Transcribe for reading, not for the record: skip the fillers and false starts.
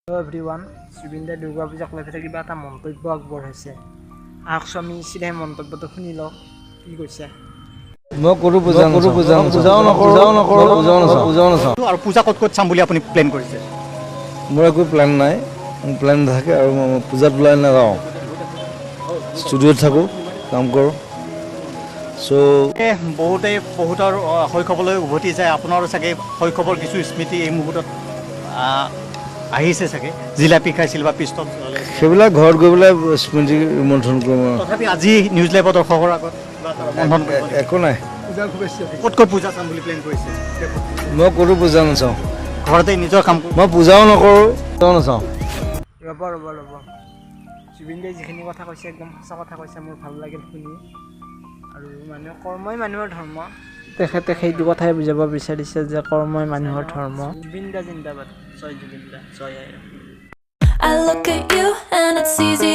Hello' everyone, Zubeen দাই দুৰ্গা পূজাক লৈ পেলাই কিবা এটা মন্তব্য আগবঢ়াইছে। আহকচোন, আমি চিধাই মন্তব্যটো শুনি লওঁ, কি কৈছে। মই ক'তো পূজা নকৰোঁ, পূজা পূজাও নকৰোঁ, পূজাও নকৰোঁ, পূজাও নাচাওঁ, পূজাও নাচাওঁ। আৰু পূজা ক'ত ক'ত চাম বুলি আপুনি প্লেন কৰিছে? মোৰ একো প্লেন নাই, মোৰ প্লেন নাথাকে আৰু মই পূজাত ওলাই নাযাওঁ। ষ্টুডিঅ'ত থাকোঁ, কাম কৰোঁ। চ' বহুতে বহুতৰ শৈশৱলৈ উভতি যায়। আপোনাৰো চাগে শৈশৱৰ কিছু স্মৃতি এই মুহূৰ্তত আহিছে চাগে, জিলাপি খাইছিল বা পিষ্টল চলাইছিল। সেইবিলাক ঘৰত গৈ পেলাই স্মৃতি ৰোমন্থন কৰোঁ আৰু। তথাপি আজি নিউজ লাইভৰ দৰ্শকৰ আগত কিবা এটা ৰোমন্থন কৰিব নেকি? একো নাই। ক'ত ক'ত পূজা চাম বুলি প্লেন কৰিছে? মই ক'তো পূজা নাচাওঁ। ঘৰতে নিজৰ কাম কৰিব? মই পূজাও নকৰোঁ, পূজাও নাচাওঁ। ৰ'ব, ৰ'ব, ৰ'ব। জুবিন দাই যিখিনি কথা কৈছে, একদম সঁচা কথা কৈছে। মোৰ ভাল লাগিল শুনি। আৰু মানুহে কৰ্মই মানুহৰ ধৰ্ম। তেখেতে সেইটো কথাই বুজাব বিচাৰিছে যে কৰ্মই মানুহৰ ধৰ্ম। জুবিন দা জিন্দাবাদ! জয় জুবিন দা, জয় আই। I look at you and it's easy.